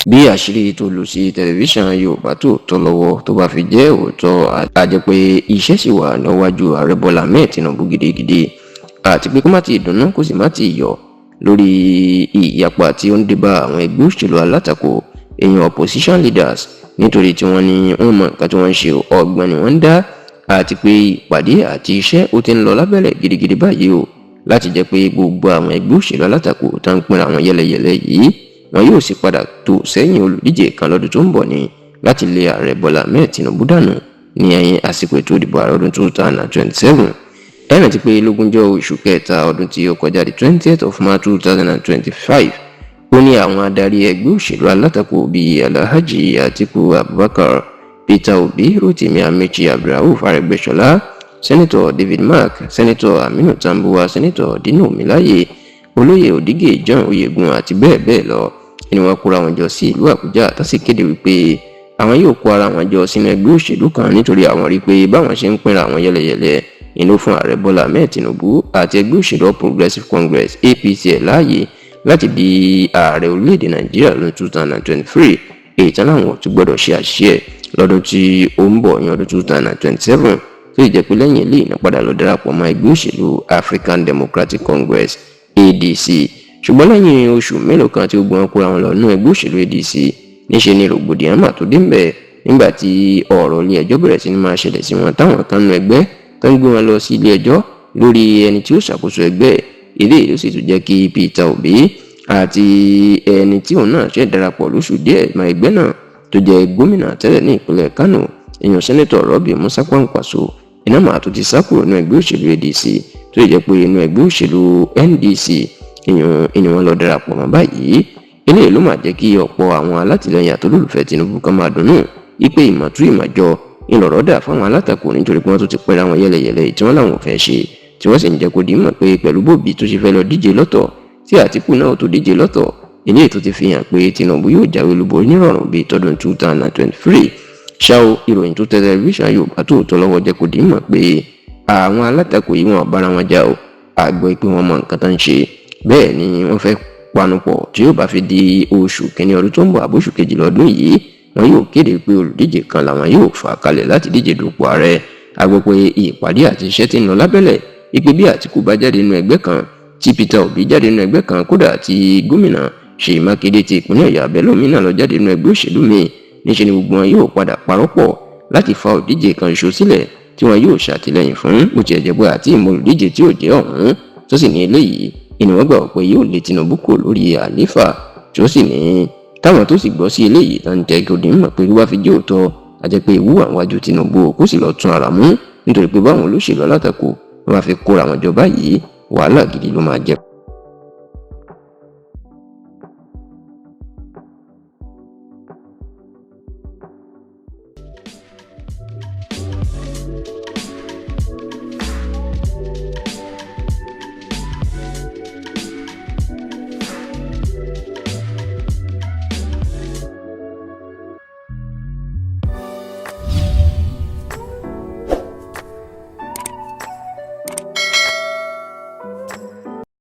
Bí àṣírí tó lù sí tẹlifíṣàn Yorùbá Tòótọ́ lọ́wọ́ tó bá fi jẹ́ òótọ́, á jẹ́ pé iṣẹ́ sì wà níwájú Ààrẹ Bọ́lá Ahmed Tinubu gidigidi, àti pé kó má ti dùnnú, kó sì má ti yọ̀ lórí ìyapa tí ó ń dé bá àwọn ẹgbẹ́ òṣèlú alátakò, èèyàn opposition leaders, nítorí tí wọ́n ní wọ́n mọ nǹkan tí wọ́n ń ṣe, ọgbọ́n ni wọ́n ń dá, àti pé ìpàdé àti iṣẹ́ ó ti ń lọ lábẹ́lẹ̀ gidigidi báyìí o, láti jẹ́ pé gbogbo àwọn ẹgbẹ́ òṣèlú alátakò tó ń pín àwọn yẹlẹyẹlẹ yìí, wọn yóò sì padà tò sẹ́yìn olùdíje kan lọ́dún tó ń bọ̀ ní láti lé Ààrẹ Bọ́lá Ahmed Tinubu dànù ní ẹ̀yìn àsìkò ètò ìdìbò ààrẹ ọdún 2027. Ẹ rántí pé lógúnjọ́ oṣù kẹta ọdún tí ó kọjá, the 20th of March 2025, ó ní àwọn adarí ẹgbẹ́ òṣèlú alátakò bíi Alhaji Atiku Abubakar, Peter Obi, Rotimi Amechi, Abdulrauf Arẹ́gbẹ́ṣọlá, Senator David Mark, Senator Aminu Tambuwa, Senator Dino Melaye, Olóyè Òdígè John Oyegun àti bẹ́ẹ̀ bẹ́ẹ̀ lọ ni wọ́n kóra wọn jọ sí ìlú Àbújá, tó sì kéde wípé àwọn yóò kó ara wọn jọ sínú ẹgbẹ́ òṣèlú kan, nítorí àwọn rí pé báwọn ṣe ń pínra àwọn yẹlẹyẹlẹ inú fún Ààrẹ Bọ́lá Ahmed Tinubu àti ẹgbẹ́ òṣèlú All Progressives Congress, APC, ẹ̀ láàyè láti di ààrẹ orílẹ̀-èdè Nàìjíríà lọ́dún 2023, èyí tán láwọn ò tún gbọ́dọ̀ ṣe àṣìṣe ẹ̀ lọ́dún tí ó ń bọ̀ ní ọdún 2027. Tó sì jẹ́ pé lẹ́yìn eléyìí náà padà lọ darapọ̀ mọ́ ẹgbẹ́ òṣèlú African Democratic Congress, ADC. Ṣùgbọ́n lẹ́yìn oṣù mélòó kan tí gbogbo wọn kóra wọn lọ nínú ẹgbẹ́ òṣèlú ADC, níṣe ni rògbòdìyàn mà tó dé ń bẹ̀ nígbà tí ọ̀rọ̀ ilé ẹjọ́ bẹ̀rẹ̀ sí ní máa ṣẹlẹ̀ sí wọn, táwọn kan nínú ẹgbẹ́ tó ń gbé wọn lọ sí ilé ẹjọ́ lórí ẹni tí ó ṣàkóso ẹgbẹ́. Eléyìí ló sì tún jẹ́ kí Peter Obi àti ẹni tí òun náà ṣe darapọ̀ lóṣù díẹ̀ mọ́ ẹgbẹ́ náà, tó jẹ́ gómìnà tẹ́lẹ̀ ní ìpínlẹ̀ Kánò, èèyàn Senator Rabiu Musa Kwankwaso, iná màá tó ti sá kúrò nínú ẹgbẹ́ òṣèlú ADC, tó jẹ́ pé inú ẹgbẹ́ òṣèlú NDC èèyàn ènìyàn lọ darapọ̀ mọ́ báyìí. Eléyìí ló máa jẹ́ kí ọ̀pọ̀ àwọn alátìlẹyìn àtolólùfẹ́ Tinubu kan máa dunnú wípé ìmọ̀tú ìmọ̀jọ ńlọrọ̀ dà fáwọn alátakò, nítorí pé wọ́n tún ti pẹ́ra wọn yẹlẹyẹlẹ tí wọ́n làwọn ò fẹ́ ṣe, tí wọ́n sì ń jẹ́ kó di mọ̀ pé pẹ̀lú bòbí tó ṣe fẹ́ lọ díje lọ́tọ̀, tí Àtìkù náà tó díje lọ́tọ̀, eléyìí tó ti fi hàn pé Tinubu yóò jáwé olúborí nírọ̀rùn bíi tọdún 2023. Ṣá o, ìròyìn tó tẹ tẹlifíṣàn Yorùbá Tòótọ́ lọ́wọ́ jẹ́ kó di mọ̀ pé àwọn alátakò yìí, wọn bára wọn jà o. Àgbọ̀ pé wọ́n mọ nǹkan tó ń ṣe, bẹ́ẹ̀ ni wọ́n fẹ́ panupọ̀. Tí yóò bá fi di oṣù kínní ọdún tó ń bọ̀ àbóṣù kejì lọ́dún yìí, wọn yóò kéde pé olùdíje kan làwọn yóò fà kalẹ̀ láti díje dupò ààrẹ. A gbọ́ pé ìpàdé àti iṣẹ́ tí ń lọ lábẹ́lẹ̀ ìpè bí Àtìkù bá jáde nínú ẹgbẹ́ kan, tí Peter Obi jáde nínú ẹgbẹ́ kan, kódà tí gómìnà Ṣèyí Mákindé ti ìpínlẹ̀ Ọ̀yọ́ abẹ́lómìnà lọ jáde nínú ẹgbẹ́ òṣèlú míì, níṣẹ́ ni gbogbo wọn yóò padà parọ́pọ̀ láti fa òdíje kan ṣoṣo sílẹ̀ tí wọn yóò ṣàtìlẹ́yìn fún, bó tiẹ̀ jẹ́ pé àti ìmọ̀ olùdíje tí ò jẹ́ ọ̀hún. Tó sì ní eléyìí ìní wọ́n gbà pé yóò lé Tinubu kúrò lórí àlééfà, tí ó sì ní táwọn tó sì gbọ́ sí eléyìí tó ń jẹ́ kí ó dín mọ̀ pé wá fi jẹ́ òótọ́, àjẹ́ pé ìwú àwọn wájú Tinubu kó sì lọ́ọ́ tún ara mú, nítorí pé báwọn olóṣèlú alátakò wọn bá fi kóra àwọn jọ báyìí, wàhálà gidi ló máa jẹ́.